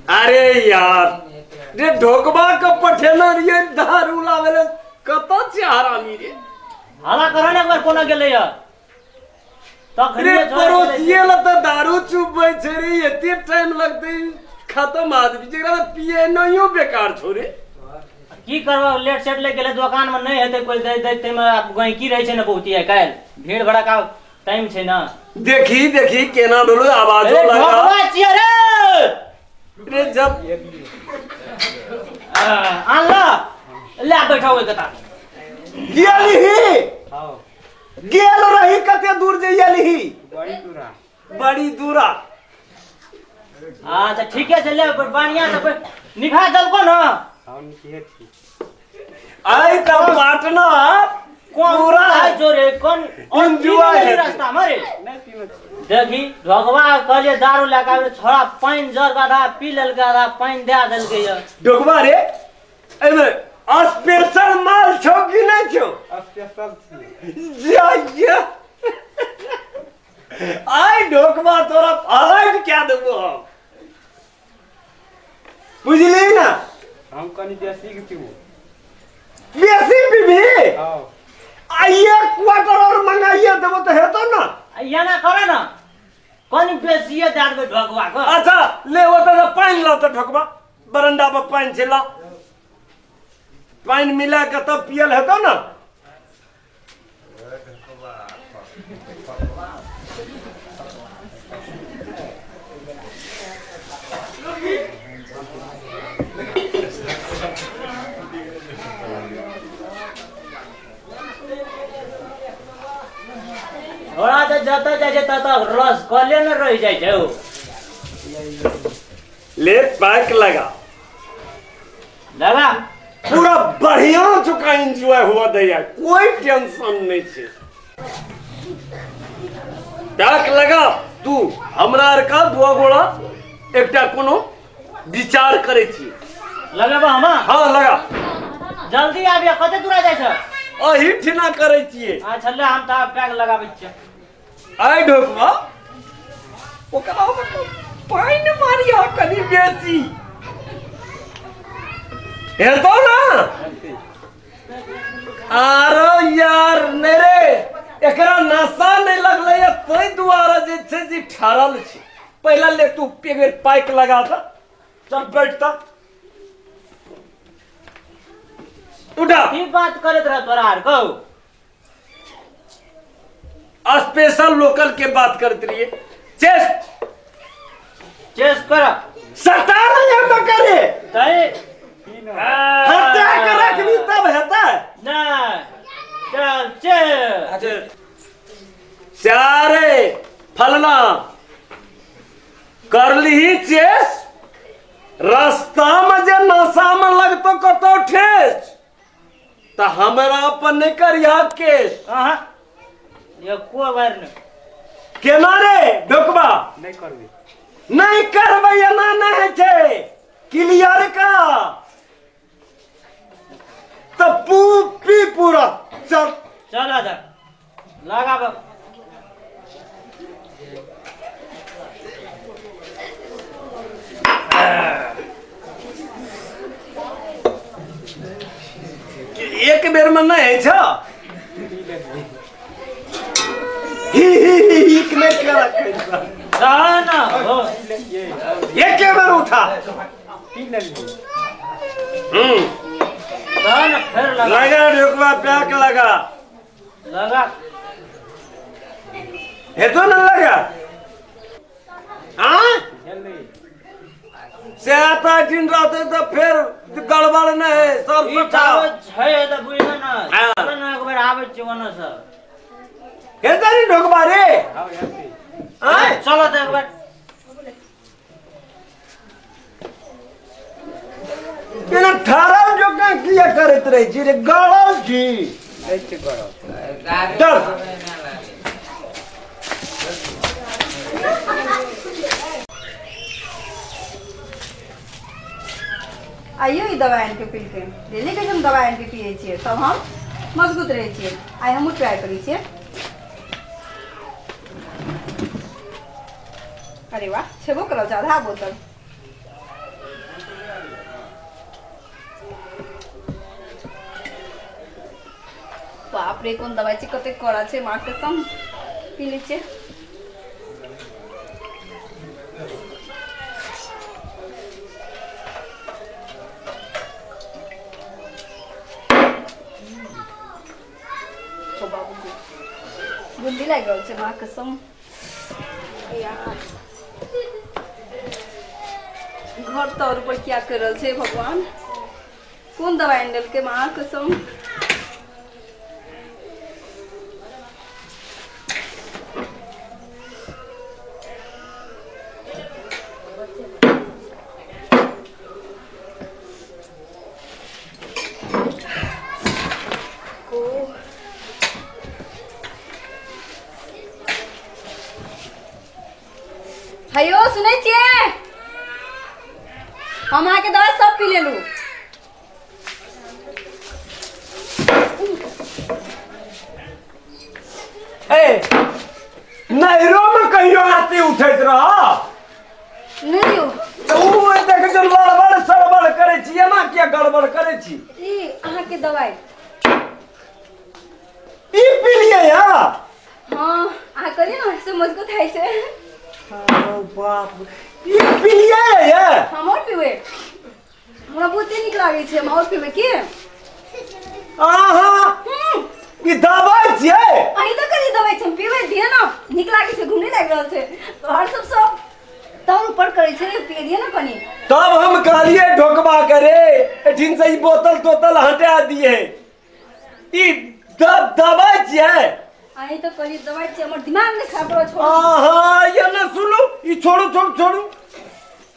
अरे यार रे ढोकबा के पठेना रहिए दारू लावे ले कत छै हरामी रे। हला कर ने एक बार कोना गेलै या रे पड़ोसिए ल त दारू चुबै छै रे एते टाइम लगतै खत्म आदमी जेकरा पिए नहियो बेकार छौ रे। की करबो लेट सेट ले गेलै दुकान में नहीं हेतै कोई दे दे तै में गैंकी रहै छै ने बहुत आइ काल्हि भीड़ भड़का टाइम छै ना। देखी देखी केना भेलो आवाजो लगा ढोकबा छियै रे रे जब आनला ले बैठा ओइ कता गेलही हां गेल रही कते दूर जे गेलही बड़ी दूरा बड़ी दूरा। अच्छा ठीके छै ले बढ़िया से निभा देलको ना। हम के छी आई त पार्टनर पूरा है जो रे कौन एंजॉय है रास्ता मारे नहीं पीमे। देखी ढोकबा कहलिए दारू लए के आबे छोड़ा पानि जर आधा पी लेलकै आधा पानि दए देलकै य। ढोकबा रे एमे स्पेशल माल छौ कि नहीं छौ? स्पेशल छी जा आई ढोकबा तोरा अलग क्या देबो हम बुझली ना। हम कनी बेसी के पीबो। बेसी पीबी? हां आइए क्वार्टर और मंगाइए देबो त हेतो ना। एना करे ना कनी बेसीए दए देबै ढोकबा के। अच्छा ले ओ त पानि ला त ढोकबा बरंडा पर पानि छै ला पानि मिला के तब पियल हेतो ना। थोड़ा त जतऽ जाइ छै ततऽ रस कले ने रहि जाइ छै। ले पैक लगा लगा पूरा बढ़िया चुका एंजॉय हुआ दैया कोई टेंशन नहीं छै। पैक लगा तू हमरा आर का दुआ गोड़ा एकटा कोनो विचार करै छी। लगेबा हम? हां लगा जल्दी आबिया कते दूर जाइ छै? अही ठिना करै छियै। अच्छा ले हम त पैक लगाबै छियै। आइ ढोकबा ओकरा पानि मारिया कनि बेसी हेतो ना। आरो यार नहीं रे एकरा नशा नहीं लगलै तै दुआरे जे छै जे ठहरल छै। पहला ले तू एक बेर पाइक लगा ता चल बैठता उठा। की बात करैत रह तोरा आर कहू? स्पेशल लोकल के बात करते रहिए। चेस चेस कर सता नहीं हम करे तै हटा के रखनी तब हेता ना। चल चल चारे फलना कर ली चेस रास्ता में जे नशा में लगतो कतो ठेस त हमरा पर नहीं करिया केस। हां ये को बार न केना रे ढोकबा? नहीं करबे नहीं करबे एना नहीं छै क्लियर का त पू पी पूरा चल चल आजा लगाब। एक बेर में नहीं है ही ही ही नहीं करा ना हो एक बेर उठा ना फिर लगा लगा ढोकबा पैक लगा लगा है तो ना लगा। हाँ से आता दिन रात तो फिर गड़बड़ नहीं है सब सुठा छै त बुझल ना ना एक बेर आबै छी ओना से हे जानी ढोकबा रे। हां हेतै हां चलो त एक बेर केना ठहरल जोका किया करैत रहै छी रे गड़ल छी नै छै गड़ल डर। आइयो ई दवाइ आनि के पीलकै डेली के हम दवाइ आनि के पियै छियै तब हम मजबूत रहै छियै। आइ हमहूँ ट्राई करै छियै। अरे वाह छेबो करल छै आधा बोतल। बाप रे कोन दवाई छै कते कड़ा छै माँ कसम पी लै छियै। बाबू गुंदी लागि रहल छै माँ कसम। यार घर तौर पर क्या कर रहल छै भगवान, कोन दवाई आनि देलकै माँ कसम। हेयो सुनै छियै, हम अहाँके दवाई सब पी लेलू। ए नहरो में कहियो आती उठैत रह नहीं यौ तो उ देख जे लड़बड़ सड़बड़ करै छी, एना किया गड़बड़ करै छी? ई अहाँके दवाई ई पी लियै या? हाँ अहाँ करिए ना से मजबूत है छै। बाप ई पी लियै या? हम और पीबै, हमरा बहुते नीक लागै छै, हम और पीबै की? आहा ई दवाई छियै? अहीं तऽ कहलियै दवाई छै, हम पीबै दिअ ना, नीक लागै छै, घुमने लागि रहल छै। तोहर सब सब तौर ऊपर करै छै, पिए दिअ ना कनी। तब हम कहलियै ढोकबा करे एठिन से ई बोतल तोतल हटा दिए, ई दवाई छियै? अहीं तऽ कहलियै दवाई छियै, हमर दिमाग नहि खराब करो छोड़ू। आहा ये ना सुनू, ई छोड़ू छोड़ू छोड़ू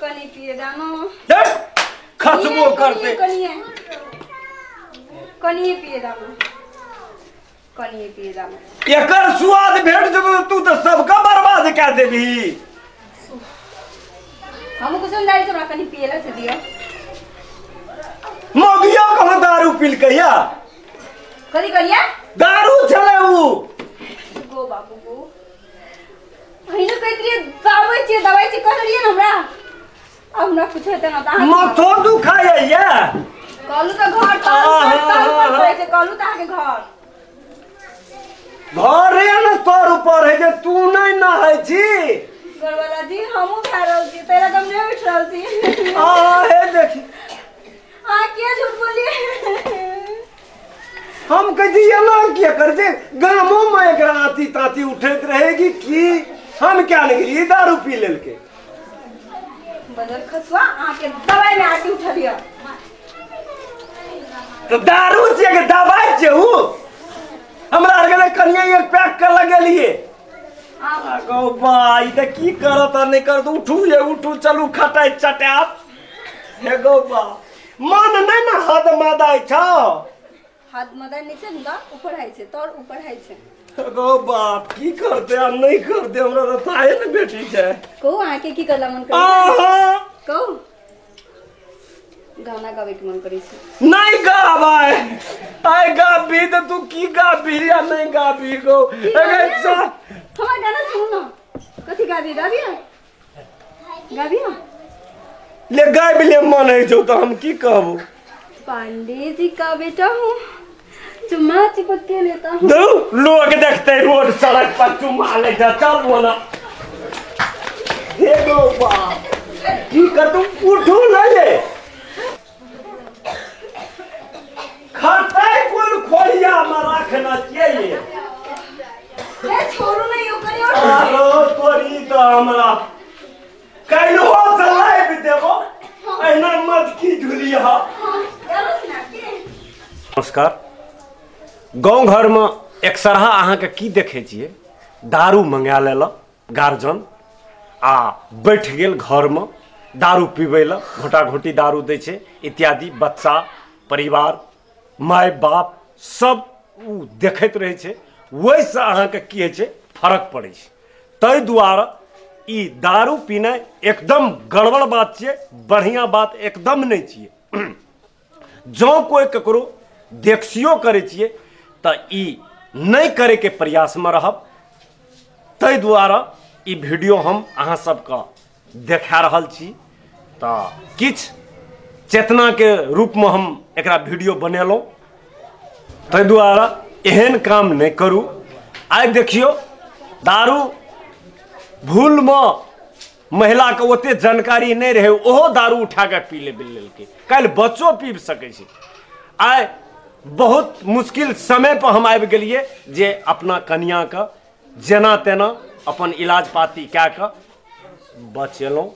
कनी पिए दानो। देख खसबो करते। कनिए कनिए पिए दानो, कनिए पिए दानो। एकर स्वाद भेट जेबो तू तऽ सबके बर्बाद कए देबही। हम कुछ नहीं दारू हमरा कनी पिएला से दियो। मगियो कहाँ दारू पीलकै या? कथी कहलियै? दारू छलै उ। गो बाबू गो, अहीं ने कहैत रहियै दवाई छियै दवाई छियै, कहने रहियै ने हमरा। अब हमरा कुछ हेतै ना तऽ माथो दुखाइया या? कहलू तऽ घर तर ऊपर करै छै, कहलू तऽ अहाँके घर घरे ने तर ऊपर है जे तू नहीं नहाय छी। घरवाला जी हमहूँ भए रहल छी, तैरा हम नहीं उठि रहल छी। आ हे देखी अहाँ किया झूठ बोलिए? हम कहै छी एना किया करै छै, गामो में एकरा आती ताती उठैत रहेगी की? हम क्या नहीं गेलियै दारू पी लेलकै। बदल खसुआ अहाँके दवाई में आटी उठलियै। तो दारू छियै कि दवाई छियै उ? हमरा आर गेलै कनिये एक पैक के लगेलियै। गौ बा ई तऽ की करत आ नहि करत, उठू ये उठू चलू खटाइ चटायब। हे गौ बा मन नहि ने हद मदाइ छौ। हद मदाइ नहि छै ने, ऊपर हइ छै तोर ऊपर हइ छै। गौ बाप की करते आ नहि करते हमरा तऽ ताहे ने भेटै छै। कहू अहाँके की करला मन करै? आहा कहू गाना गाबै के मन करै छै? नहीं गाबै आइ गाबी तऽ तू की गाबी या नहीं गाबी गो? हमर गाना सुनू ना, कथी गाबी? गाबी गाबी ले गाबि ले मन है छौ तऽ हम की कहबो। पांडे जी का बेटा हूँ चुम्मा चिपक के लेता हूँ। दू लोग देखते रोड सड़क पर चुम्मा ले जा, चल बोला। हे गो बा की कर तू उठू नहीं ले खरतै कोन खोलिया में रखना चाहिए। ए छोड़ू नहीं ओकरे और आरो तोरी तऽ हमरा काल्हो से लाइब देबो एहिना मटकी झुलिया। नमस्कार। गाँव घरमे एकसरहा अहाँके की देखै छियै, दारू मंगा लेलक गार्जियन आ बैठ गेल घरमे दारू पीबै लए, घोटा घोटी दारू दै छै इत्यादि। बच्चा परिवार माय बाप सब ओ देखैत रहै छै, ओहिसँ अहाँके की होइ छै फरक पड़ै छै। ताहि दुआरे ई दारू पीनाइ एकदम गड़बड़ बात छियै, बढ़िआँ बात एकदम नहि छियै। जँ कोइ ककरो देखसियो करै छियै तऽ ई नहि करैके प्रयासमे रहब। ताहि दुआरे ई वीडियो हम अहाँ सबके देखा रहल छी। तऽ किछु चेतनाके रूपमे हम एकरा वीडियो बनेलहुँ। ताहि दुआरे एहन काम नहि करू। आइ देखियौ दारू भूलमे महिलाके ओते जानकारी नहि रहै, ओहो दारू उठा कऽ पी लेलकै। काल्हि बच्चो पीब सकै छै। आइ बहुत मुश्किल समय पर हम आबि गेलियै जे अपना कनियाके जेना तेना अपन इलाज पाती कए कऽ बचेलहुँ।